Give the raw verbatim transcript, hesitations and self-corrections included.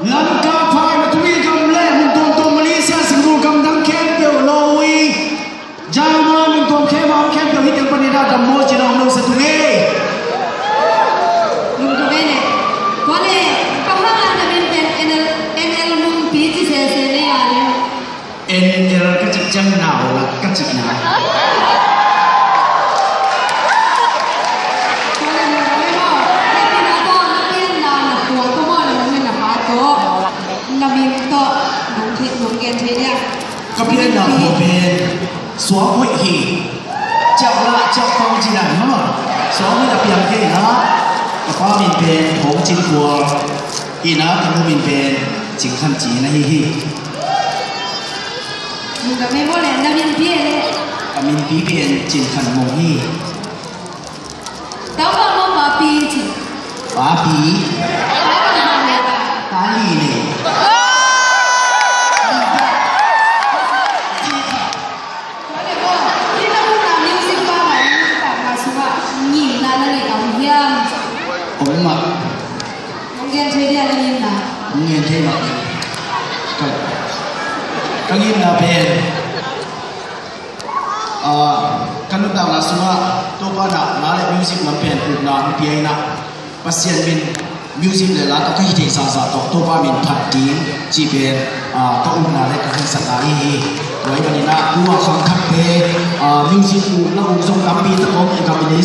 Lamka phaina tungin gam le mun tuamtuam Malaysia, Singapore, gamdang khempeuh, Norway, German, mun tuam khempeuh, khempeuh hih teng panin ah dam maw ci-in ah hong lungsa tung ei. Lungdam ei. Tua leh, bang hang a na min pen N L, N L Mungpi ci sese na hia leh? N L ka cih ciang nau lak ka cihna. Tua leh lungdam ei maw. Hehpihna tawh na pianna na kua tawh maw, na mong le na pa tawh, na min tawh nong thei, nong gen thei diam? Ka pianna khua pen Suak Hoih hi. Ciauh Lah Ciauh Fang ci dan maw. Suak Hoih a piang kei in ah. Ka pa min pen Thawng Cin Khual hi in ah, ka nu min pen Cing Khan Ci na hi hi. Lungdam ei maw leh, na minpi ei leh? Ka minpi pen Cin Khan Mong hi. Tau pa maw, papi ci? Papi. Pa li nei. Tua leh maw, hih na ukna music banah, na nuntakna sungah ngimna na neih a om hiam? Om mah. Nong gen thei diam na ngimna? Nong gen thei mah. Ka, ka ngimna pen, ah, ka nuntakna sungah Topa in ah la le music lam pen ukna hong pia in ah, Pasian min, music le la tawh ka hi theih zahzah tawh Topa min phat ding cih pen, ah, ka ukna le ka haksatna ahi hi. Tua ahih manin ah tu a khangthakte, ah, music uk la uk zong tampi tak om, i gam i lei